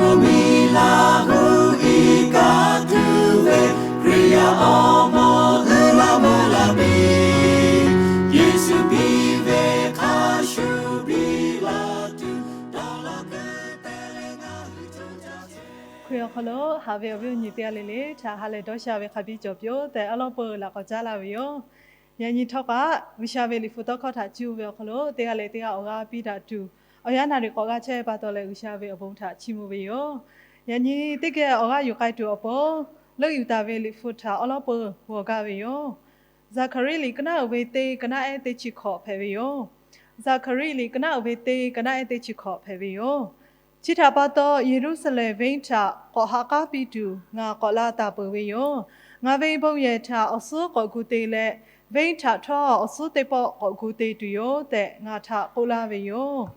Miˬ laˬ gu iˉ kaˆ tuˬ ve Hkriꞈ yaˇ awˬ moˍ uiˍ la meuˇ la piˇ, Yeˍsuˆ piˇ ve hk'a shuˍ piˇ la tuˬ dawˇ law keu te leh ngaˬ hui co caˇ ce. Hkriꞈ awˬ hk'aw lo haꞈ ve awˬ viˉ awˬ nyi teˇ g'aˇ le le htaꞈ ha lehˬ dawˇ sha ve hk'a biˇ cawˬ piˇ-oˆ tehꞈ awˉ lawˉ peuˬ laꞈ k'awꞈ caˉ laˇ ve yoˬ. Yaꞈ nyi htawˇ kaꞈ G'uiˬsha ve Liꞈ hpu tawˇ hkawˇ htaꞈ cuˇ ve awˬ hk'aw lo teˇ g'aˇ leh teˇ g'aˇ awˬ g'aˇ piˇ daꞈ tuˬ, awˬ yanˇ naˍ riˍ k'awꞈ g'a chehˇ ve pa taw leh G'uiˬsha ve awˬ bon htaꞈ chiˇ mvuh ve yoˬ. Yaꞈ nyi teˇ geh awˬ g'aˇ yuˬ k'ai tuˬ awˬ pon, leuˆ yuˬ taˍ ve Liꞈ hpu htaꞈ awˉ lawˉ peuˬ g'awˬ gaˇ ve yoˬ. Zaˍhkaˍriˆ liꞈ ka naˉ uiˍ ve teˇ ka naˉ ehˉ teˇ chi hkawꞈ hpehꞈ ve yoˬ. Zaˍhkaˍriˆ liꞈ ka naˉ uiˍ ve teˇ ka naˉ ehˉ teˇ chi hkawꞈ hpehꞈ ve yoˬ. Chi htaꞈ pa taw, Yeˍruˆsaˍlehnˍ venˇ htaꞈ k'awꞈ ha k'aˉ piˇ tuˬ ngaˬ k'awꞈ la taˍ peuˬ ve yoˬ. Ngaˬ ve bon yehˬ htaꞈ awˬ suhˉ k'awꞈ gu te leh, venˇ htaꞈ htawˇ awˬ suhˉ teˇ pawˆ k'awꞈ gu te tuˬ yoˬ tehꞈ ngaˬ htaꞈ k'oˆ laˇ ve yoˬ.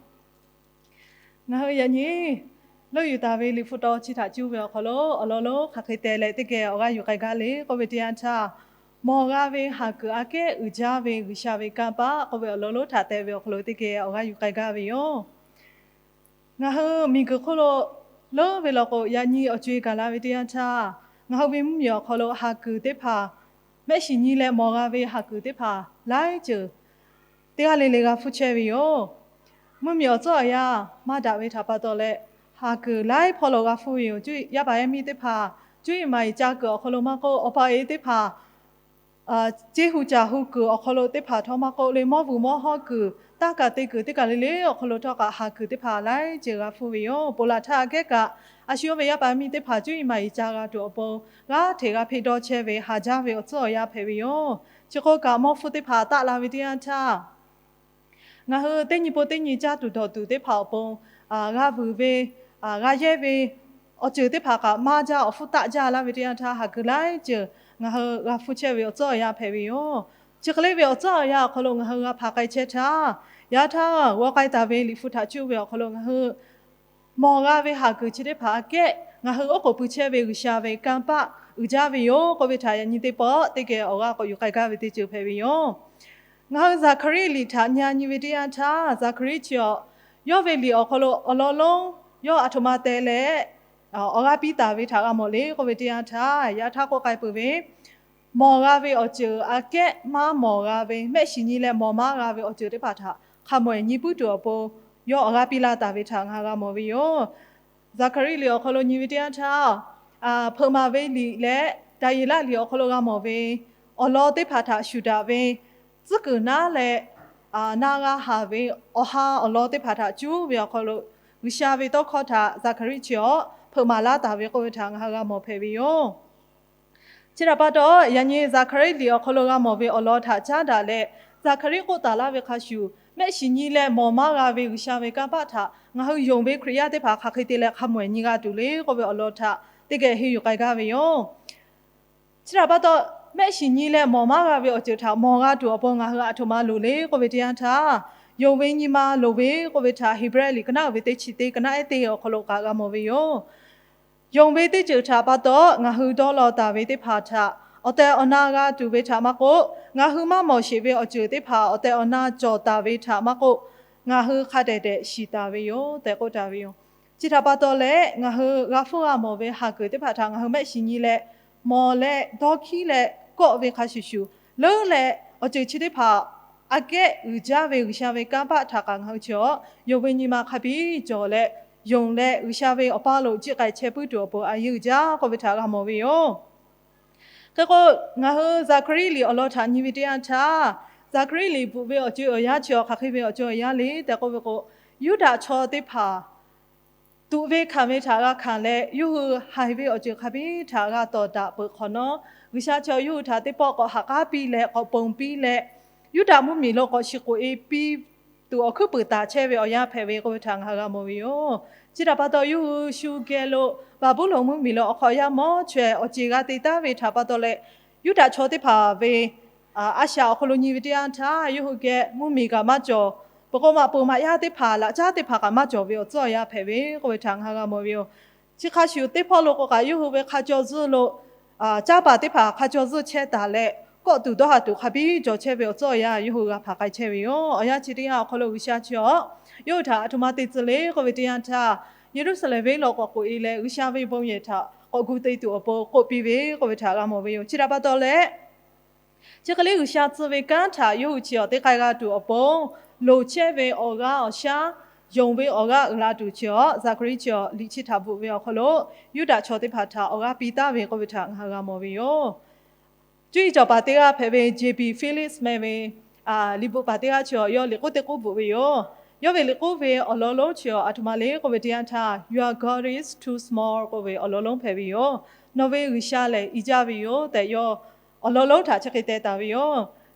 Ngaˬ hui yaꞈ nyi leuˆ yuˬ taˍ ve Liꞈ hpu taw chi htaꞈ cuˇ ve awˬ hk'aw lo awˬ lawn lonˉ hk'aˬ hk'e te leh teˇ geh awˬ g'aˇ yuˬ k'ai gaˇ le k'oˆ ve teˇ yanˇ htaˇ, mawˬ g'a ve haˍ kuiˬ aꞈ kehˉ uiˍ jaˇ ve G'uiˬsha ve kanˇ paˆ k'oˆ ve awˬ lawn lonˉ htaꞈ tehꞈ ve awˬ hk'aw lo teˇ geh awˬ g'aˇ yuˬ k'ai gaˇ ve yoˬ. Ngaˬ hui miˬguiˬ hk'oˆ lo leuˉ ve law k'o, yaꞈ nyi awˬ co-e gaˬ la ve teˇ yanˇ htaˇ, ngaˬ hui ve mvuhˇmiˬ awˬ hk'aw lo haˍ kuiˬ teˇ hpaˍ, mehˆ shiˍ nyi leh mawˬ g'a ve haˍ kuiˬ teˇ hpaˍ laiˉ ceuˬ teˇ g'aˇ le le g'a hpfuhˇ chehˇ ve yoˬ. Mvuhˇmiˬ awˬ tcuhˉ awˬ yanˇ maˇ daꞈ ve htaꞈ pa taw leh, haˍ kuiˬ laiˉ hpawˇ lo g'a hpfuhˇ ve yoˬ. Yaˇ paˍ yaˇ miˇ teˇ hpaˍ cuˇ yiˍ maˍ yiˍ ca kuiˬ awˬ hk'aw lo maˇ k'oˆ, awˬ pa awˬ e teˇ hpaˍ ceˇ hu caˬ hu kuiˬ awˬ hk'aw lo teˇ hpaˍ htawˇ maˇ k'oˆ le, mawˇ vuiˬ mawˇ hawˉ kuiˬ, taˇ kaˬ te kuiˬ teˇ kaˬ le le awˬ hk'aw lo htawˇ kaꞈ haˍ kuiˬ teˇ hpaˍ laiˉ ceuˬ g'a hpfuhˇ ve yoˬ. Ponˬ laˬ htaˇ aꞈ kehˉ kaꞈ, a shu yawˇ ve yaˇ paˍ yaˇ miˇ teˇ hpaˍ cuˇ yiˍ maˍ yiˍ ca g'a tuˬ awˬ pon, g'aˇ hteꞈ g'a hpeˇ dawˇ chehˇ ve haˍ jaˇ ve awˬ tcuhˉ awˬ yanˇ hpehꞈ ve yoˬ. Chi hk'oˆ kaꞈ, mawˇ hpfuhˇ teˇ hpaˍ taˆ la ve teˇ yanˇ htaˇ, ngaˬ hui teˇ nyi po teˇ nyi caˇ tuˬ dawˬ tuˬ teˇ hpaˍ awˬ pon g'a vuiˬ ve, g'a yehˇ ve awˬ ceuˬ teˇ hpaˍ kaꞈ maˇ jaˇ, awˬ hpfuhˇ taˆ jaˇ laˇ ve teˇ yanˇ htaˇ, haˍ kuiˬ laiˉ ceuˬ ngaˬ hui g'a hpfuhˇ chehˇ ve awˬ tcuhˉ awˬ yanˇ hpehꞈ ve yoˬ. Chi hk'e le ve awˬ tcuhˉ awˬ yanˇ awˬ hk'aw lo ngaˬ hui g'a hpanˍ k'ai chehˇ htaˇ, yaꞈ htaˇ g'awˬ k'ai taˍ ve Liꞈ hpu htaꞈ cuˇ ve awˬ hk'aw lo ngaˬ hui mawˬ g'a ve haˍ kuiˬ chi teˇ hpaˍ aꞈ kehˉ ngaˬ hui oˉ k'oˍ pui chehˇ ve G'uiˬsha ve kanˇ paˆ uiˍ jaˇ ve yoˬ k'oˆ ve htaꞈ yaꞈ nyi teˇ pawˆ teˇ geh awˬ g'aˇ k'awꞈ yuˬ k'ai gaˇ ve teˇ ceuˬ hpehꞈ ve yoˬ. Ngaˬ hui Zaˍhkaˍriˆ liꞈ htaꞈ nyi a nyi ve teˇ yanˇ htaˇ, Zaˍhkaˍriˆ chi awˬ, yawˇ ve liꞈ awˬ hk'aw lo awˬ lawn lonˉ yawˇ aˬ htoꞈ ma te leh awˬ g'aˇ piˇ taˍ ve htaꞈ g'a mawˬ le k'oˆ ve teˇ yanˇ htaˇ, yaꞈ htaˇ k'oˆ k'ai peuˬ ve, mawˬ g'a ve awˬ ceuˬ aꞈ kehˉ maˇ mawˬ g'a ve, mehˆ shiˍ nyi leh mawˬ maˇ g'a ve awˬ ceuˬ teˇ hpaˍ htaꞈ hk'a mawˬ nyi puiˉ tuˬ awˬ pon, yawˇ awˬ g'aˇ piˇ laˇ taˍ ve htaꞈ ngaˬ hui g'a mawˬ ve yoˬ. Zaˍhkaˍriˆ liꞈ awˬ hk'aw lo nyi ve teˇ yanˇ htaˇ, Hpeuꞈ maˍ ve liꞈ leh Daˍyeˍlaˆ liꞈ awˬ hk'aw lo g'a mawˬ ve awˬ lawn teˇ hpaˍ htaꞈ shuˍ daꞈ ve, tcuhˉ kuiˬ naˉ leh na g'a haˍ ve awˬ ha awˬ lawn teˇ hpaˍ htaꞈ cuˉ ve awˬ hk'aw lo, G'uiˬsha ve tawˇ hkawˇ htaꞈ Zaˍhkaˍriˆ chi awˬ hpeuꞈ maˍ laˇ taˍ ve k'oˆ ve htaꞈ ngaˬ hui g'a mawˬ hpehꞈ ve yoˬ. Chi htaꞈ pa taw, yaꞈ nyi Zaˍhkaˍriˆ liꞈ awˬ hk'aw lo g'a mawˬ ve awˬ lawn htaꞈ caˉ daꞈ leh, Zaˍhkaˍriˆ k'oˆ taˍ laˇ ve hk'a shuˍ, mehˆ shiˍ nyi leh mawˬ maˇ g'a ve G'uiˬsha ve kanˇ paˆ htaꞈ ngaˬ hui yonˍ ve Hkriꞈ yaˇ teˇ hpaˍ hk'aˬ hk'e te leh hk'a mawˬ nyi g'a tuˬ le k'oˆ ve awˬ lawn htaꞈ teˇ geh henˇ yuˬ k'ai gaˇ ve yoˬ. Chi htaꞈ pa taw, mehˆ shiˍ nyi leh mawˬ maˇ g'a ve awˬ ceuˬ htaꞈ mawˬ g'a tuˬ awˬ pon ngaˬ hui aˬ htoꞈ ma loˍ le k'oˆ ve teˇ yanˇ htaˇ, yonˍ ve nyi ma loˍ ve k'oˆ ve htaꞈ Heˍbrehˇ liꞈ ka naˉ uiˍ ve teˇ chi teˇ ka naˉ ehˉ teˇ awˬ hk'aw lo kaꞈ g'a mawˬ ve yoˬ. Yonˍ ve teˇ ceuˬ htaꞈ pa taw ngaˬ hui dawˇ law taˍ ve teˇ hpaˍ htaꞈ awˬ tehˬ awˬ na g'a tuˬ ve htaꞈ maˇ k'oˆ, ngaˬ hui maˇ mawˬ sheˍ ve awˬ ceuˬ teˇ hpaˍ awˬ tehˬ awˬ na cawˬ taˍ ve htaꞈ maˇ k'oˆ, ngaˬ hui hk'a dehꞈ dehꞈ shiˍ taˍ ve yoˬ tehꞈ k'oˆ taˍ ve yoˬ. Chi htaꞈ pa taw leh, ngaˬ hui g'a hpfuhˇ g'a mawˬ ve haˍ kuiˬ teˇ hpaˍ htaꞈ ngaˬ hui mehˆ shiˍ nyi leh mawˬ leh dawˇ hkiˉ leh kawˆ ve hk'a shuˍ shuˍ, leuˉ leh awˬ ceuˬ chi teˇ hpaˍ aꞈ kehˉ uiˍ jaˇ ve G'uiˬsha ve kanˇ paˆ htaꞈ kaꞈ ngaˬ hui chi awˬ yonˍ ve nyi ma hk'a biˇ cawˬ leh, yonˍ leh G'uiˬsha ve awˬ paˇ lo jiˆ k'ai chehˇ puiˉ tuˬ awˬ pon a yeˇ uiˍ jaˇ k'oˆ ve htaꞈ g'a mawˬ ve yoˬ. Hk'e k'o, ngaˬ hui Zaˍhkaˍriˆ liꞈ awˬ lawn htaꞈ nyi ve teˇ yanˇ htaˇ, Zaˍhkaˍriˆ liꞈ bvuhꞈ ve awˬ co awˬ yanˇ chi awˬ hk'aˬ hk'e ve awˬ co awˬ yanˇ le tehꞈ k'oˆ ve k'o, Yuˇdaꞈ chaw teˇ hpaˍ tuꞈ ve hkanˍ ve htaꞈ g'a hkanˍ leh, yawˇ hui haiˬ ve awˬ ceuˬ hk'a biˇ htaꞈ g'a tawˍ daꞈ peuˬ hk'awꞈ nawˉ, G'uiˬsha chaw yawˇ hui htaꞈ teˇ pawˆ k'awꞈ ha k'aˉ piˇ leh k'awꞈ ponˬ piˇ leh, Yuˇdaꞈ mvuhˇmiˬ lo k'awꞈ shiˍ k'oꞈ e piˇ tuˬ awˬ hkuiˉ puiˍ taˍ chehˇ ve awˬ yanˇ hpehꞈ ve k'oˆ ve htaꞈ ngaˬ hui g'a mawˬ ve yoˬ. Chi htaꞈ pa taw, yawˇ hui shu geh lo Baˍbuˍlonˍ mvuhˇmiˬ lo awˬ hk'aw yaˇ mawˇ chaweh awˬ ceˬ g'a te taˉ ve htaꞈ pa taw leh, Yuˇdaꞈ chaw teˇ hpaˍ ve a shaꞈ awˬ hk'aw lo nyi ve teˇ yanˇ htaˇ, yawˇ hui geh mvuhˇmiˬ kaꞈ maˇ cawˬ, peuˬ k'o maꞈ poˍ maꞈ yaˇ teˇ hpaˍ laꞈ caˉ teˇ hpaˍ kaꞈ maˇ cawˬ ve awˬ tcuhˉ awˬ yanˇ hpehꞈ ve k'oˆ ve htaꞈ ngaˬ hui g'a mawˬ ve yoˬ. Chi hk'a shuˍ teˇ hpawˇ lo k'o kaꞈ, yawˇ hui ve hk'a caw zuhˇ lo caˇ paˍ teˇ hpaˍ hk'a caw zuhˇ chehˇ taˍ leh, kawˆ tuˬ dawˇ ha tuˬ hk'a biˇ cawˬ chehˇ ve awˬ tcuhˉ awˬ yanˇ yawˇ hui g'a hpanˍ k'ai chehˇ ve yoˬ. Awˬ yanˇ chi teˇ yanˇ awˬ hk'aw lo G'uiˬsha chi awˬ yawˇ hui htaꞈ aˬ htoꞈ ma te tcuh le k'oˆ ve teˇ yanˇ htaˇ, Yeˍruˆsaˍlehnˍ venˇ lo k'awꞈ k'oꞈ e leh, G'uiˬsha ve bon yehˬ htaꞈ k'awꞈ gu te tuˬ awˬ pon k'oˆ piˇ ve k'oˆ ve htaꞈ g'a mawˬ ve yoˬ. Chi htaꞈ pa taw leh, chi hk'e le G'uiˬsha tcuh ve kanˉ htaꞈ yawˇ hui chi awˬ te k'ai g'a tuˬ awˬ pon, loˍ chehˇ ve awˬ g'aˇ awˬ shaˉ, yonˍ ve awˬ g'aˇ uiˍ la tuˬ chi awˬ Zaˍhkaˍriˆ chi awˬ liꞈ chi htaꞈ bvuhꞈ ve awˬ hk'aw lo, Yuˇdaꞈ chaw teˇ hpaˍ htaꞈ awˬ g'aˇ piˇ taˍ ve k'oˆ ve htaꞈ ngaˬ hui g'a mawˬ ve yoˬ. Cuˇ yiˍ cawˬ paˍ teˇ g'aˇ hpehꞈ ve J B Phillips meh ve liꞈ bvuhꞈ paˍ teˇ g'aˇ chi awˬ yawˇ liꞈ k'oˆ teˇ k'oˆ bvuhꞈ ve yoˬ. Yawˇ ve liꞈ k'oˆ ve awˬ lawn lonˉ chi awˬ a htoꞈ ma le k'oˆ ve teˇ yanˇ htaˇ, Your God is too small k'oˆ ve awˬ lawn lonˉ hpehꞈ ve yoˬ. Nawˬ ve G'uiˬsha lehˬ i jaˇ ve yoˬ tehꞈ yawˇ awˬ lawn lonˉ htaꞈ chi hk'e teh taˍ ve yoˬ.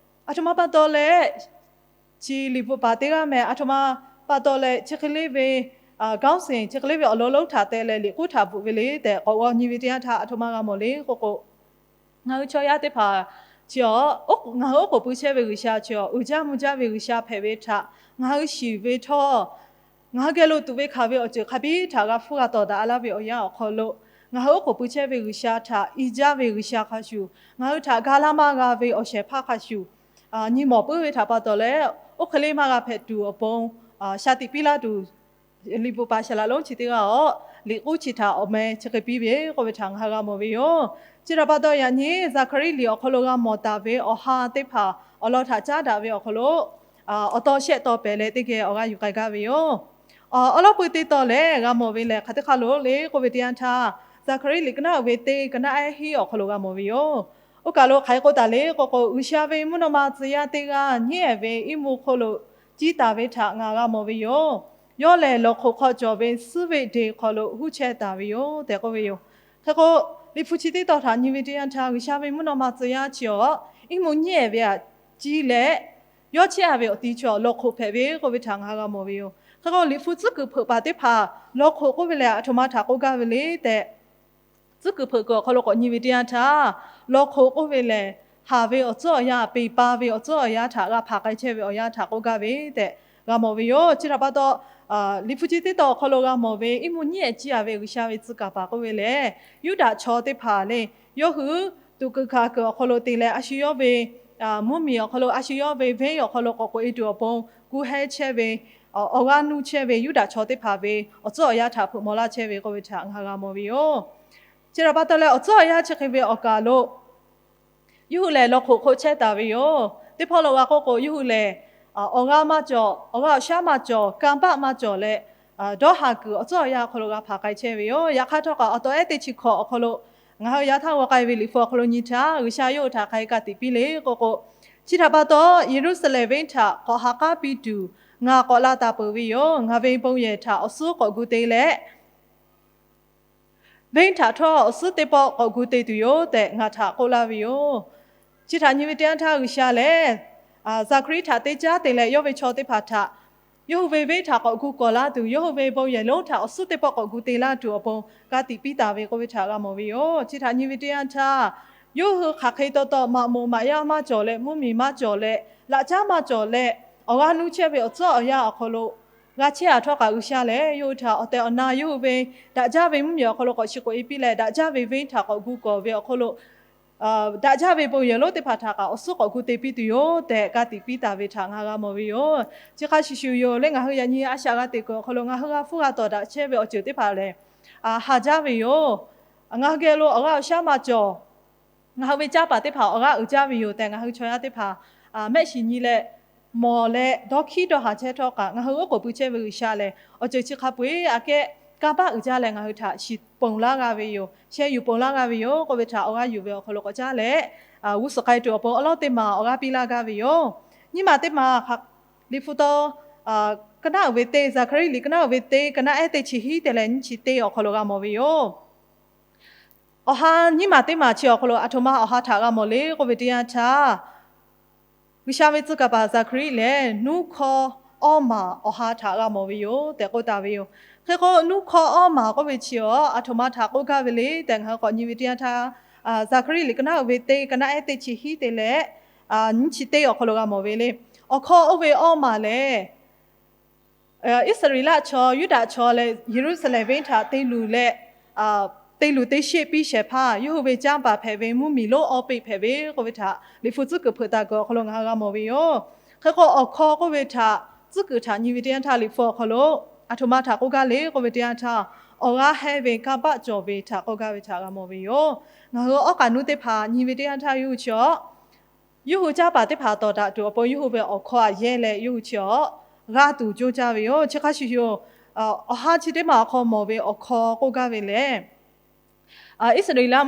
A htoꞈ ma pa taw leh, chi liꞈ bvuhꞈ paˍ teˇ g'aˇ meh a htoꞈ ma pa taw leh chi hk'e le ve, ခေါင်းစဉ် chi hk'e le ve awˬ lawn lonˉ htaꞈ teh leh liꞈ k'oˆ htaꞈ bvuhꞈ ve le tehꞈ k'awꞈ g'aw nyi ve teˇ yanˇ htaˇ a htoꞈ ma g'a mawˬ le k'oˆ k'o, ngaˬ hui chaw yaˇ teˇ hpaˍ chi awˬ, ngaˬ hui oˉ k'oˍ pui chehˇ ve G'uiˬsha chi awˬ uiˍ jaˇ mvuh jaˇ ve G'uiˬsha hpehꞈ ve htaꞈ ngaˬ hui shiˍ ve htawˇ, ngaˬ hui geh lo tuꞈ ve hkanˍ ve awˬ ceuˬ hk'a biˇ htaꞈ g'a hpuˇ g'a tawˍ daꞈ laˇ ve awˬ yanˇ awˬ hk'aw lo, ngaˬ hui oˉ k'oˍ pui chehˇ ve G'uiˬsha htaꞈ i jaˇ ve G'uiˬsha hk'a shuˍ, ngaˬ hui htaꞈ ga laˇ maˇ g'a ve awˬ shehˍ hpaˇ hk'a shuˍ, nyi mawˬ puiˉ ve htaꞈ pa taw leh, oˇ hk'e le maˇ g'a hpehꞈ tuˬ awˬ pon sha tiꞈ piˇ laˇ tuˬ, liꞈ bvuhꞈ paˍ saˍ laꞈ lonˉ chi teˇ g'aˇ awˬ liꞈ k'oˆ chi htaꞈ awˬ meh chi hk'e piˇ ve k'oˆ ve htaꞈ ngaˬ hui g'a mawˬ ve yoˬ. Chi htaꞈ pa taw yaꞈ nyi Zaˍhkaˍriˆ liꞈ awˬ hk'aw lo g'a mawˬ taˍ ve awˬ ha teˇ hpaˍ awˬ lawn htaꞈ caˉ daꞈ ve awˬ hk'aw lo, awˬ taw shehˆ taw pehˍ leh teˇ geh awˬ g'aˇ yuˬ k'ai gaˇ ve yoˬ. Awˬ lawn pui teˇ taw lehˬ g'a mawˬ ve lehˬ hk'aˬ teˇ hk'aˇ lo le k'oˆ ve teˇ yanˇ htaˇ, Zaˍhkaˍriˆ liꞈ ka naˉ uiˍ ve teˇ ka naˉ ehˉ hiˉ awˬ hk'aw lo g'a mawˬ ve yoˬ. Oˇ kaˬ lo hk'aˬ hk'e k'oˆ taˍ le k'oˆ k'o, G'uiˬsha ve mvuhˇ naw ma tcuh yaˇ teˇ g'aˇ nyiˉ ehˍ ve iˉ mvuhˇ hk'oˆ lo ciˇ taˍ ve htaꞈ ngaˬ g'a mawˬ ve yoˬ. Yawˇ lehˬ lawˬ hk'oꞈ hk'aw cawˬ ve suhˉ veˆ de hk'aw lo huˉ chehˇ taˍ ve yoˬ tehꞈ k'oˆ ve yoˬ. Hk'e k'o, liꞈ hpu chi teˇ taw htaꞈ nyi ve teˇ yanˇ htaˇ, G'uiˬsha ve mvuhˇ naw ma tcuh yaˇ chi awˬ iˉ mvuhˇ nyiˉ ehˍ ve htaꞈ ciˇ leh, yawˇ chehˇ a ve awˬ ti chi awˬ lawˬ hk'oꞈ hpehꞈ ve k'oˆ ve htaꞈ ngaˬ hui g'a mawˬ ve yoˬ. Hk'e k'o, liꞈ hpu tcuhˉ kuiˬ hpeuꞈ paˍ teˇ hpaˍ lawˬ hk'oꞈ k'oˆ ve lehˬ a htoꞈ ma htaꞈ k'oˆ gaˇ ve le tehꞈ, tcuhˉ kuiˬ hpeuꞈ kuiˬ awˬ hk'aw lo k'awꞈ nyi ve teˇ yanˇ htaˇ, lawˬ hk'oꞈ k'oˆ ve lehˬ, haˍ ve awˬ tcuhˉ awˬ yanˇ, peˬ pa ve awˬ tcuhˉ awˬ yanˇ htaꞈ g'a hpanˍ k'ai chehˇ ve awˬ yanˇ htaꞈ k'oˆ gaˇ ve tehꞈ g'a mawˬ ve yoˬ. Chi htaꞈ pa taw, liꞈ hpu chi teˇ taw awˬ hk'aw lo g'a mawˬ ve iˉ mvuhˇ nyiˉ ehˍ ciˇ a ve G'uiˬsha ve tcuh kaˍ paˍ k'oˆ ve lehˬ, Yuˇdaꞈ chaw teˇ hpaˍ le, yawˇ hui tuꞈ kuiˬ hkanˍ kuiˬ awˬ hk'aw lo te leh a shu yawˇ ve mvuhˇmiˬ awˬ hk'aw lo, a shu yawˇ ve venˇ awˬ hk'aw lo k'awꞈ k'oꞈ e tuˬ awˬ pon gu hehˉ chehˇ ve, awˬ g'aˇ nuˇ chehˇ ve Yuˇdaꞈ chaw teˇ hpaˍ ve awˬ tcuhˉ awˬ yanˇ htaꞈ hpeuꞈ maw laˇ chehˇ ve k'oˆ ve htaꞈ ngaˬ hui g'a mawˬ ve yoˬ. Chi htaꞈ pa taw leh awˬ tcuhˉ awˬ yanˇ chi hk'e ve awˬ kaˬ lo yawˇ hui lehˬ lawˬ hk'oꞈ hk'oˆ chehˇ taˍ ve yoˬ. Teˇ hpawˇ lo g'a k'oˆ k'o, yawˇ hui lehˬ awˬ g'aˇ maˇ cawˬ, awˬ g'aˇ awˬ shaˉ maˇ cawˬ, kanˇ paˆ maˇ cawˬ leh, dawˇ haˍ kuiˬ awˬ tcuhˉ awˬ yanˇ awˬ hk'aw lo g'a hpanˍ k'ai chehˇ ve yoˬ. Yaꞈ hk'aˇ htawˇ kaꞈ awˬ taw ehˉ teˇ chi hkawꞈ awˬ hk'aw lo ngaˬ hui yaꞈ htaˇ g'aw k'ai ve liꞈ hpu awˬ hk'aw lo nyi htaˇ, G'uiˬsha yawˇ hui htaꞈ hk'aˬ hk'e ka tiꞈ piˇ le k'oˆ k'o, chi htaꞈ pa taw Yeˍruˆsaˍlehnˍ venˇ htaꞈ k'awꞈ ha k'aˉ piˇ tuˬ ngaˬ k'awꞈ la taˍ peuˬ ve yoˬ. Ngaˬ ve bon yehˬ htaꞈ awˬ suhˉ k'awꞈ gu te leh, venˇ htaꞈ htawˇ awˬ suhˉ teˇ pawˆ k'awꞈ gu te tuˬ yoˬ tehꞈ ngaˬ htaꞈ k'oˆ laˇ ve yoˬ. Chi htaꞈ nyi ve teˇ yanˇ htaˇ G'uiˬsha lehˬ, Zaˍhkaˍriˆ htaꞈ te caˉ te leh yawˇ ve chaw teˇ hpaˍ htaꞈ yawˇ hui ve venˇ htaꞈ k'awꞈ gu kawˍ laˇ tuˬ, yawˇ hui ve bon yehˬ lonˉ htaꞈ awˬ suhˉ teˇ pawˆ k'awꞈ gu te laˇ tuˬ awˬ pon ka tiꞈ piˇ taˍ ve k'oˆ ve htaꞈ g'a mawˬ ve yoˬ. Chi htaꞈ nyi ve teˇ yanˇ htaˇ, yawˇ hui hk'aˬ hk'e taw taw maꞈ moˍ maꞈ yaˇ maˇ cawˬ leh, mvuhˇmiˬ maˇ cawˬ leh, laꞈ caˉ maˇ cawˬ leh, awˬ g'aˇ nuˇ chehˇ ve awˬ tcuhˉ awˬ yanˇ awˬ hk'aw lo g'a chehˇ a htawˇ kaꞈ G'uiˬsha lehˬ yawˇ hui htaꞈ awˬ tehˬ awˬ na yawˇ hui ve daꞈ jaˇ ve mvuhˇmiˬ awˬ hk'aw lo k'awꞈ shiˍ k'oꞈ e piˇ leh, daꞈ jaˇ ve venˇ htaꞈ k'awꞈ gu kawˍ ve awˬ hk'aw lo daꞈ jaˇ ve bon yehˬ lonˉ teˇ hpaˍ htaꞈ kaꞈ awˬ suhˉ k'awꞈ gu te piˇ tuˬ yoˬ tehꞈ ka tiꞈ piˇ taˍ ve htaꞈ ngaˬ hui g'a mawˬ ve yoˬ. Chi hk'a shuˍ shuˍ yoˬ leh ngaˬ hui yaꞈ nyi a shaꞈ g'a teꞈ kuiˬ awˬ hk'aw lo ngaˬ hui g'a hpuˇ g'a tawˍ daꞈ chehˇ ve awˬ ceuˬ teˇ hpaˍ lehˬ, haˍ jaˇ ve yoˬ. Ngaˬ hui geh lo awˬ g'aˇ awˬ shaˉ maˇ cawˬ. Ngaˬ hui ve canˇ paˍ teˇ hpaˍ awˬ g'aˇ uiˍ jaˇ ve yoˬ tehꞈ ngaˬ hui chaw yaˇ teˇ hpaˍ mehˆ shiˍ nyi leh, mawˬ leh dawˇ hkiˉ dawˇ haˍ chehˇ htawˇ kaꞈ ngaˬ hui oˉ k'oˍ pui chehˇ ve G'uiˬsha lehˬ awˬ ceuˬ chi hk'a peu eˬ aꞈ kehˉ kanˇ paˆ uiˍ jaˇ leh ngaˬ hui htaꞈ shiˍ ponˬ laˇ g'a ve yoˬ, sheh yuˬ ponˬ laˇ g'a ve yoˬ k'oˆ ve htaꞈ awˬ g'aˇ yuˬ ve awˬ hk'aw lo k'awꞈ caˉ leh, g'uˇ suhˍ k'ai tuˬ awˬ pon awˉ lawˉ teˇ maˬ awˬ g'aˇ piˇ laˇ gaˇ ve yoˬ. Nyiˇ maˬ teˇ maˬ, liꞈ hpu taw ka naˉ uiˍ ve teˇ, Zaˍhkaˍriˆ liꞈ ka naˉ uiˍ ve teˇ ka naˉ ehˉ teˇ chi hiˉ te leh nyiˇ chi teˇ awˬ hk'aw lo g'a mawˬ ve yoˬ. Awˬ ha nyiˇ maˬ teˇ maˬ chi awˬ hk'aw lo a htoꞈ ma awˬ ha htaꞈ g'a mawˬ le k'oˆ ve teˇ yanˇ htaˇ, G'uiˬsha ve tcuh kaˍ paˍ Zaˍhkaˍriˆ lehˬ nuˇ hkawˇ awˇ maˬ awˬ ha htaꞈ g'a mawˬ ve yoˬ tehꞈ k'oˆ taˍ ve yoˬ. Hk'e k'o, nuˇ hkawˇ awˇ maˬ k'oˆ ve chi awˬ a htoꞈ ma htaꞈ k'oˆ gaˇ ve le tehꞈ ngaˬ hui k'awꞈ nyi ve teˇ yanˇ htaˇ, Zaˍhkaˍriˆ liꞈ ka naˉ uiˍ ve teˇ ka naˉ ehˉ teˇ chi hiˉ te leh nyiˇ chi teˇ awˬ hk'aw lo g'a mawˬ ve le. Awˬ hkawˇ oˇ ve awˇ maˬ lehˬ, Iˉsaˍreˍlaˆ chaw, Yuˇdaꞈ chaw leh Yeˍruˆsaˍlehnˍ venˇ htaꞈ te luˬ leh te luˬ te sheˆ piˇ shehˍ hpaˇ yawˇ hui ve canˇ paˍ hpehꞈ ve mvuhˇmiˬ lonˉ awˇ peˆ hpehꞈ ve k'oˆ ve htaꞈ liꞈ hpu tcuhˉ kuiˬ hpeuꞈ taˍ kuiˬ awˬ hk'aw lo ngaˬ hui g'a mawˬ ve yoˬ. Hk'e k'o, awˬ hkawˇ k'oˆ ve htaꞈ tcuhˉ kuiˬ htaꞈ nyi ve teˇ yanˇ htaˇ liꞈ hpu awˬ hk'aw lo Aˬ htoꞈ ma htaꞈ k'oˆ gaˇ le k'oˆ ve teˇ yanˇ htaˇ, awˬ g'aˇ hehnˇ ve kanˇ paˆ cawˬ ve htaꞈ k'oˆ gaˇ ve htaꞈ g'a mawˬ ve yoˬ. Ngaˬ hui awˉ k'aꞈ nuˇ teˇ hpaˍ nyi ve teˇ yanˇ htaˇ yawˇ hui chi awˬ, yawˇ hui caˇ paˍ teˇ hpaˍ tawˍ daꞈ tuˬ awˬ pon yawˇ hui ve awˬ hkawˇ aꞈ yehˇ leh yawˇ hui chi awˬ g'aˇ tuˬ coˇ caˇ ve yoˬ. Chi hk'a shuˍ shuˍ, awˬ ha chi teˇ maˬ awˬ hk'aw mawˬ ve awˬ hkawˇ k'oˆ gaˇ ve lehˬ, Iˉsaˍreˍlaˆ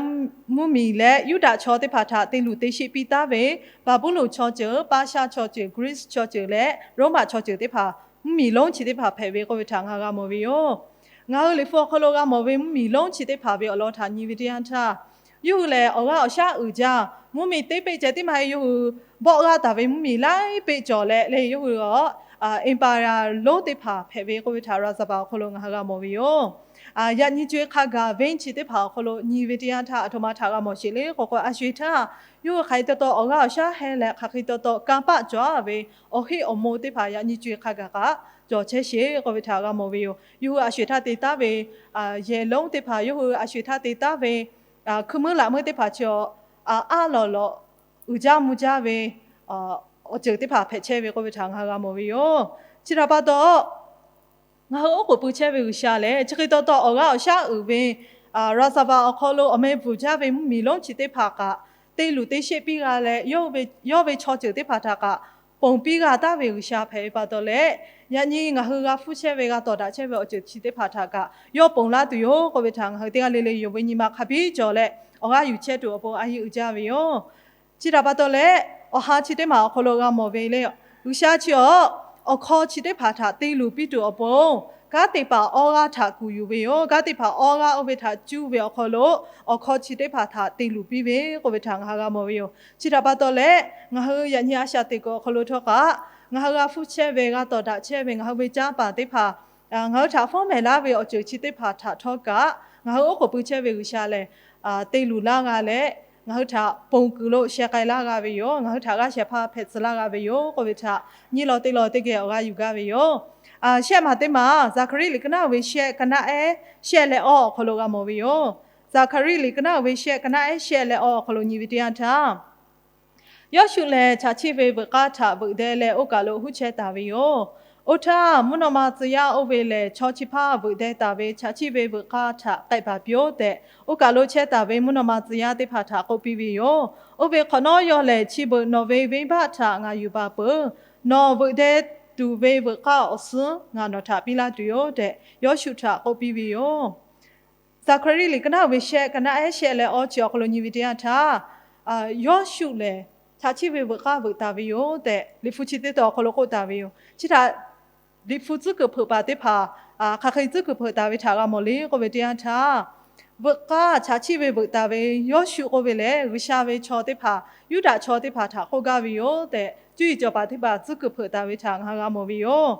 mvuhˇmiˬ leh Yuˇdaꞈ chaw teˇ hpaˍ htaꞈ te luˬ te sheˆ piˇ taˉ ve Baˍbuˍlonˍ chaw ceuˬ, Paˇshaˆ chaw ceuˬ, Greece chaw ceuˬ leh Roˉmaꞈ chaw ceuˬ teˇ hpaˍ, mvuhˇmiˬ lonˉ chi teˇ hpaˍ hpehꞈ ve k'oˆ ve htaꞈ ngaˬ g'a mawˬ ve yoˬ. Ngaˬ hui Liꞈ hpu awˬ hk'aw lo g'a mawˬ ve mvuhˇmiˬ lonˉ chi teˇ hpaˍ ve awˬ lawn htaꞈ nyi ve teˇ yanˇ htaˇ, yawˇ hui lehˬ awˬ g'aˇ awˬ shaˉ uiˍ jaˇ, mvuhˇmiˬ teˇ peˆ ceh tiˉ maˇ heˆ, yawˇ hui bawˆ g'aˇ taˍ ve mvuhˇmiˬ laiˉ peˆ cawˬ leh leh yawˇ hui awˬ empire lonˉ teˇ hpaˍ hpehꞈ ve k'oˆ ve htaꞈ ရာဇဝင် awˬ hk'aw lo ngaˬ hui g'a mawˬ ve yoˬ. Yaꞈ nyi co-e hk'a gaˬ venˇ chi teˇ hpaˍ awˬ hk'aw lo nyi ve teˇ yanˇ htaˇ aˬ htoꞈ ma htaꞈ g'a mawˬ sheˍ le k'o k'o, a sho-eˬ htaˇ yawˇ hui hk'aˬ hk'e taw taw awˬ g'aˇ awˬ shaˉ hehnˇ leh hk'aˬ hk'e taw taw kanˇ paˆ cawˬ ve awˬ heˆ awˬ mo teˇ hpaˍ yaꞈ nyi co-e hk'a gaˬ kaꞈ cawˬ chehˇ sheˍ k'oˆ ve htaꞈ g'a mawˬ ve yoˬ. Yawˇ hui a sho-eˬ htaˇ te taˉ ve yehˬ lonˉ teˇ hpaˍ, yawˇ hui a sho-eˬ htaˇ te taˉ ve hkui meuˇ laꞈ meuˇ teˇ hpaˍ chi awˬ, aˉ lawˬ lawꞈ uiˍ jaˇ mvuh jaˇ ve awˬ ceuˬ teˇ hpaˍ hpehꞈ chehˇ ve k'oˆ ve htaꞈ ngaˬ hui g'a mawˬ ve yoˬ. Chi htaꞈ pa taw, ngaˬ hui oˉ k'oˍ pui chehˇ ve G'uiˬsha lehˬ, chi hk'e taw taw awˬ g'aˇ awˬ shaˉ uiˍ ve ရာဇဝင် awˬ hk'aw lo awˬ meh bvuhˬ jaˇ ve mvuhˇmiˬ lonˉ chi teˇ hpaˍ kaꞈ te luˬ te sheˆ piˇ g'a leh, yawˇ ve chaw ceuˬ teˇ hpaˍ htaꞈ kaꞈ ponˬ piˇ g'a taˉ ve G'uiˬsha hpehꞈ ve pa taw leh, yaꞈ nyi ngaˬ hui g'a hpuˇ chehˇ ve g'a tawˍ daꞈ chehˇ ve awˬ ceuˬ chi teˇ hpaˍ htaꞈ kaꞈ yawˇ ponˬ laˇ tuˬ yoˬ k'oˆ ve htaꞈ ngaˬ hui teˇ g'aˇ le le yonˍ ve nyi ma hk'a biˇ cawˬ leh awˬ g'aˇ yuˬ chehˇ tuˬ awˬ pon a yeˇ uiˍ jaˇ ve yoˬ. Chi htaꞈ pa taw leh, awˬ ha chi teˇ maˬ awˬ hk'aw lo g'a mawˬ ve le, G'uiˬsha chi awˬ, awˬ hkawˇ chi teˇ hpaˍ htaꞈ te luˬ piˇ tuˬ awˬ pon, kanˉ te paˍ awˬ g'aˇ htaꞈ kuˬ yuˬ ve yoˬ. Kanˉ te paˍ awˬ g'aˇ oˇ ve htaꞈ cuˇ ve awˬ hk'aw lo, awˬ hkawˇ chi teˇ hpaˍ htaꞈ te luˬ piˇ ve k'oˆ ve htaꞈ ngaˬ hui g'a mawˬ ve yoˬ. Chi htaꞈ pa taw leh, ngaˬ hui yaꞈ nyi a shaꞈ teꞈ kuiˬ awˬ hk'aw lo htawˇ kaꞈ, ngaˬ hui g'a hpuˇ chehˇ ve g'a tawˍ daꞈ chehˇ ve ngaˬ hui ve caˇ paˍ teˇ hpaˍ ngaˬ hui htaꞈ fawˉ mehˍ laˇ ve awˬ ceuˬ chi teˇ hpaˍ htaꞈ htawˇ kaꞈ, ngaˬ hui oˉ k'oˍ pui chehˇ ve G'uiˬsha lehˬ, te luˬ laˇ g'a leh, ngaˬ hui htaꞈ ponˬ kuiˬ lo sheh k'ai laˇ g'a ve yoˬ. Ngaˬ hui htaꞈ g'aˇ shehˍ hpaˇ hpehꞈ tcuh laˇ g'a ve yoˬ k'oˆ ve htaꞈ nyiˇ law teˇ law teˇ geh awˬ g'aˇ yuˬ gaˇ ve yoˬ. Shehˆ maˬ teˇ maˬ Zaˍhkaˍriˆ liꞈ ka naˉ uiˍ ve shehˆ, ka naˉ ehˉ shehˆ leh awˇ awˬ hk'aw lo g'a mawˬ ve yoˬ. Zaˍhkaˍriˆ liꞈ ka naˉ uiˍ ve shehˆ, ka naˉ ehˉ shehˆ leh awˇ awˬ hk'aw lo nyi ve teˇ yanˇ htaˇ, Yawˇshuˆ lehˬ, chaꞈ chiˆ ve veuꞈ k'aˇ htaꞈ veuꞈ deh leh oˇ kaˬ lo huˉ chehˇ taˍ ve yoˬ. Oˇ htaˇ, mvuhˇ naw ma tcuh yaˇ oˇ ve lehˬ, chaw chi hpaˇ veuꞈ deh taˍ ve chaꞈ chiˆ ve veuꞈ k'aˇ htaꞈ k'ehˆ baˬ piˇ-oˆ tehꞈ, oˇ kaˬ lo chehˇ taˍ ve mvuhˇ naw ma tcuh yaˇ teˇ hpaˍ htaꞈ k'oˆ piˇ ve yoˬ. Oˇ ve hk'awꞈ nawˉ yawˇ lehˬ, chi beuꞈ nawˬ ve venˇ baˆ htaꞈ ngaˬ yuˬ baˬ peuˬ. Nawˬ veuꞈ deh tuˬ ve veuꞈ k'aˇ awˬ suhˉ ngaˬ nawˬ htaꞈ piˇ laˇ tuˬ yoˬ tehꞈ, Yawˇshuˆ htaꞈ k'oˆ piˇ ve yoˬ. Zaˍhkaˍriˆ liꞈ ka naˉ uiˍ ve shehˆ, ka naˉ ehˉ shehˆ leh awˇ chi awˬ hk'aw lo nyi ve teˇ yanˇ htaˇ, Yawˇshuˆ lehˬ, chaꞈ chiˆ ve veuꞈ k'aˇ veuꞈ taˍ ve yoˬ tehꞈ, Liꞈ hpu chi teˇ taw awˬ hk'aw lo k'oˆ taˍ ve yoˬ. Chi htaꞈ Liꞈ hpu tcuhˉ kuiˬ hpeuꞈ paˍ teˇ hpaˍ hk'aˬ hk'e tcuhˉ kuiˬ hpeuꞈ taˍ ve htaꞈ g'a mawˬ le k'oˆ ve teˇ yanˇ htaˇ, veuꞈ k'aˇ chaꞈ chiˆ ve veuꞈ taˍ ve Yawˇshuˆ k'oˆ ve lehˬ, G'uiˬsha ve chaw teˇ hpaˍ, Yuˇdaꞈ chaw teˇ hpaˍ htaꞈ k'oˆ gaˇ ve yoˬ tehꞈ, cuˇ yiˍ cawˬ paˍ teˇ hpaˍ tcuhˉ kuiˬ hpeuꞈ taˍ ve htaꞈ ngaˬ hui g'a mawˬ ve yoˬ.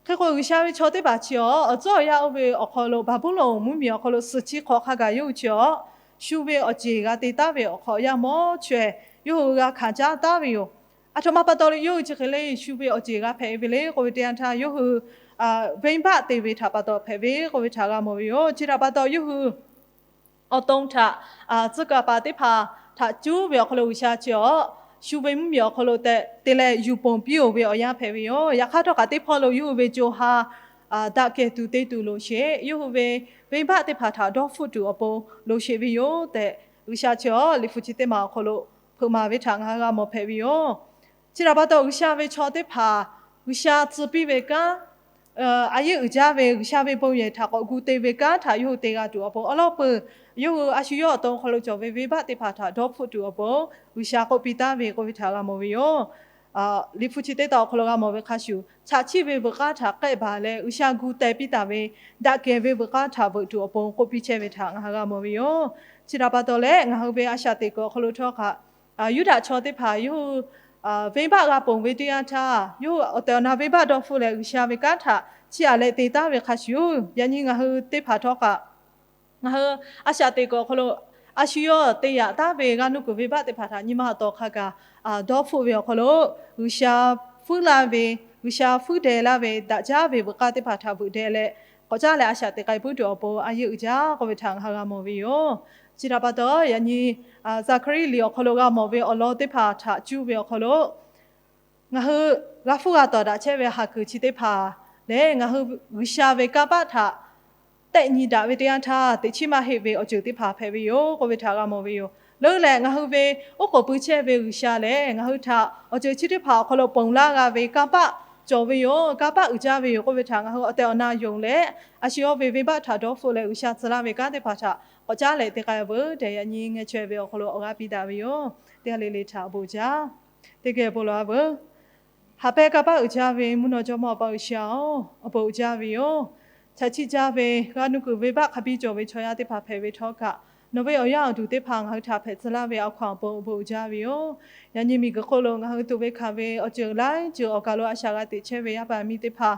Hk'e k'o, G'uiˬsha ve chaw teˇ hpaˍ chi awˬ, awˬ tcuhˉ awˬ yanˇ oˇ ve awˬ hk'aw lo Baˍbuˍlonˍ mvuhˇmiˬ awˬ hk'aw lo suhˍ chi hk'awꞈ hk'a gaˬ yawˇ hui chi awˬ, shu ve awˬ ceˬ g'a te taˉ ve awˬ hk'awꞈ yaˇ mawˇ chaweh yawˇ hui g'a hkanˍ caˉ taˉ ve yoˬ. Aˬ htoꞈ ma pa taw leh yawˇ hui chi hk'e le shu ve awˬ ceˬ g'a hpehꞈ ve le k'oˆ ve teˇ yanˇ htaˇ, yawˇ hui venˇbaˆ te ve htaꞈ pa taw hpehꞈ ve k'oˆ ve htaꞈ g'a mawˬ ve yoˬ. Chi htaꞈ pa taw, yawˇ hui awˬ to htaꞈ tcuh kaˍ paˍ teˇ hpaˍ htaꞈ cuˉ ve awˬ hk'aw lo G'uiˬsha chi awˬ, shu ve mvuhˇmiˬ awˬ hk'aw lo tehꞈ te leh yuˬ ponˬ piˇ-oˬ ve awˬ yanˇ hpehꞈ ve yoˬ. Yaꞈ hk'aˇ htawˇ kaꞈ teˇ hpawˇ lo yawˇ hui ve co ha daꞈ kehˬ tuˬ te tuˬ loˍ sheˍ. Yawˇ hui ve venˇbaˆ teˇ hpaˍ htaꞈ dawˇ hpfuhˆ tuˬ awˬ pon loˍ sheˍ ve yoˬ tehꞈ, G'uiˬsha chi awˬ Liꞈ hpu chi teˇ maˬ awˬ hk'aw lo hpeuꞈ maˍ ve htaꞈ ngaˬ hui g'a mawˬ hpehꞈ ve yoˬ. Chi htaꞈ pa taw, G'uiˬsha ve chaw teˇ hpaˍ G'uiˬsha tcuh piˇ ve kanˉ, a yeˇ uiˍ jaˇ ve G'uiˬsha ve bon yehˬ htaꞈ k'awꞈ gu te ve kanˉ htaꞈ yawˇ hui te g'a tuˬ awˬ pon awˉ lawˉ peuˬ, yawˇ hui a shu yawˇ awˬ to awˬ hk'aw lo cawˬ ve venˇbaˆ teˇ hpaˍ htaꞈ dawˇ hpfuhˆ tuˬ awˬ pon G'uiˬsha k'oˆ piˇ taˍ ve k'oˆ ve htaꞈ g'a mawˬ ve yoˬ. Liꞈ hpu chi teˇ taw awˬ hk'aw lo g'a mawˬ ve hk'a shuˍ, chaꞈ chiˆ ve veuꞈ k'aˇ htaꞈ k'ehˆ baˬ leh G'uiˬsha gu teh piˇ taˍ ve daꞈ kehˬ ve veuꞈ k'aˇ htaꞈ veuꞈ tuˬ awˬ pon k'oˆ piˇ chehˇ ve htaꞈ ngaˬ hui g'a mawˬ ve yoˬ. Chi htaꞈ pa taw leh, ngaˬ hui ve a shaꞈ teꞈ kuiˬ awˬ hk'aw lo htawˇ kaꞈ, Yuˇdaꞈ chaw teˇ hpaˍ yawˇ hui venˇbaˆ g'a ponˬ ve teˇ yanˇ htaˇ, yawˇ hui awˬ tehˬ awˬ na venˇbaˆ dawˇ hpfuhˆ leh G'uiˬsha ve kanˉ htaꞈ chiˇ aꞈ leh te taˉ ve hk'a shuˍ, yaꞈ nyi ngaˬ hui teˇ hpaˍ htawˇ kaꞈ, ngaˬ hui a shaꞈ teꞈ kuiˬ awˬ hk'aw lo a shu yawˇ te yaꞈ taˉ ve g'a nuˇ kuiˬ venˇbaˆ teˇ hpaˍ htaꞈ nyi ma awˬ taw hk'a gaˬ dawˇ hpfuhˆ ve awˬ hk'aw lo, G'uiˬsha fuiˉ laˇ ve, G'uiˬsha fuiˉ deh laˇ ve daꞈ jaˇ ve veuꞈ k'aˇ teˇ hpaˍ htaꞈ veuꞈ deh leh, k'awꞈ caˉ leh a shaꞈ teꞈ k'ai puiˉ tuˬ awˬ pon a yeˇ uiˍ jaˇ k'oˆ ve htaꞈ ngaˬ hui g'a mawˬ ve yoˬ. Chi htaꞈ pa taw, yaꞈ nyi Zaˍhkaˍriˆ liꞈ awˬ hk'aw lo g'a mawˬ ve awˬ lawn teˇ hpaˍ htaꞈ cuˇ ve awˬ hk'aw lo, ngaˬ hui g'a hpfuhˇ g'a tawˍ daꞈ chehˇ ve haˍ kuiˬ chi teˇ hpaˍ lehˬ, ngaˬ hui G'uiˬsha ve kanˇ paˆ htaꞈ tehˆ nyi daꞈ ve teˇ yanˇ htaˇ, teꞈ chiˉ maˇ heˆ ve awˬ ceuˬ teˇ hpaˍ hpehꞈ ve yoˬ k'oˆ ve htaꞈ g'a mawˬ ve yoˬ. Leuˉ leh ngaˬ hui ve oˉ k'oˍ pui chehˇ ve G'uiˬsha lehˬ, ngaˬ hui htaꞈ awˬ ceuˬ chi teˇ hpaˍ awˬ hk'aw lo ponˬ laˇ g'a ve kanˇ paˆ cawˬ ve yoˬ, kanˇ paˆ uiˍ jaˇ ve yoˬ k'oˆ ve htaꞈ ngaˬ hui awˬ tehˬ awˬ na yonˍ leh, a shu yawˇ ve venˇbaˆ htaꞈ dawˇ hpfuhˆ leh G'uiˬsha tcuh laˇ ve kanˉ teˇ hpaˍ htaꞈ k'awꞈ caˉ leh te k'ai veuˬ tehꞈ, yaꞈ nyi ngeh chaweh ve awˬ hk'aw lo awˬ g'aˇ piˇ daꞈ ve yoˬ. Teˇ g'aˇ le le htaꞈ awˬ bon uiˍ jaˇ. Teˇ geh bon lawˬ a veuˬ. Haꞈ pehnˇ kanˇ paˆ uiˍ jaˇ ve mvuhˇ naw jawˇmawˇ Awˬ pa G'uiˬsha-oˬ, awˬ bon uiˍ jaˇ ve yoˬ. Chaꞈ chiˆ jaˇ ve g'aˇ nuˇ kuiˬ venˇbaˆ hk'a biˇ cawˬ ve chaw yaˇ teˇ hpaˍ hpehꞈ ve htawˇ kaꞈ, nawˬ ve awˬ yaˇ awˬ duˬ teˇ hpaˍ ngaˬ hui htaꞈ hpehꞈ tcuh laˇ ve awˬ hkaw awˬ pon awˬ bon uiˍ jaˇ ve yoˬ. Yaꞈ nyi miˬguiˬ hk'oˆ lo ngaˬ hui tuꞈ ve hkanˍ ve awˬ ceuˬ laiˉ ceuˬ awˬ kaˬ lo a shaꞈ g'a teꞈ chehˇ ve yaˇ paˍ miˇ teˇ hpaˍ,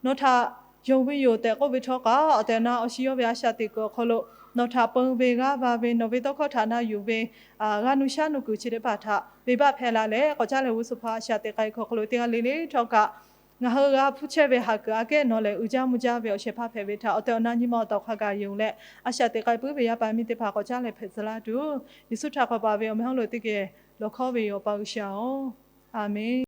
nawˬ htaꞈ yonˍ ve yoˬ tehꞈ k'oˆ ve htawˇ kaꞈ, awˬ tehˬ awˬ na awˬ shiˍ yawˇ ve a shaꞈ teꞈ kuiˬ awˬ hk'aw lo nawˬ htaꞈ peun ve g'aˇ va ve nawˬ ve tawˇ hkawˇ htaꞈ na yuˬ ve g'aˇ nuˇ shaˉ nuˇ kuiˬ chi teˇ hpaˍ htaꞈ venˇbaˆ hpehˇ la leh, k'awꞈ caˉ leh g'uˇ suhˍ hpaˇ a shaꞈ teꞈ k'ai kuiˬ awˬ hk'aw lo teˇ g'aˇ le le htawˇ kaꞈ, ngaˬ hui g'a hpuˇ chehˇ ve haꞈ kuiˬ aꞈ kehˉ nawˬ lehˬ uiˍ jaˇ mvuh jaˇ ve awˬ shehˍ hpaˇ hpehꞈ ve htaꞈ awˬ tehˬ awˬ na nyi ma awˬ tawˍ hk'a gaˬ yonˍ leh, a shaꞈ teꞈ k'ai puiˉ ve yaˇ paˍ miˇ teˇ hpaˍ k'awꞈ caˉ leh hpehꞈ tcuh laˇ tuˬ, Yeˍsuˆ htaꞈ k'awꞈ paˍ ve awˬ meh hawˉ lo teˇ geh lawˬ hkawˉ ve yoˬ, Awˬ pa G'uiˬsha-oˬ. A menˬ.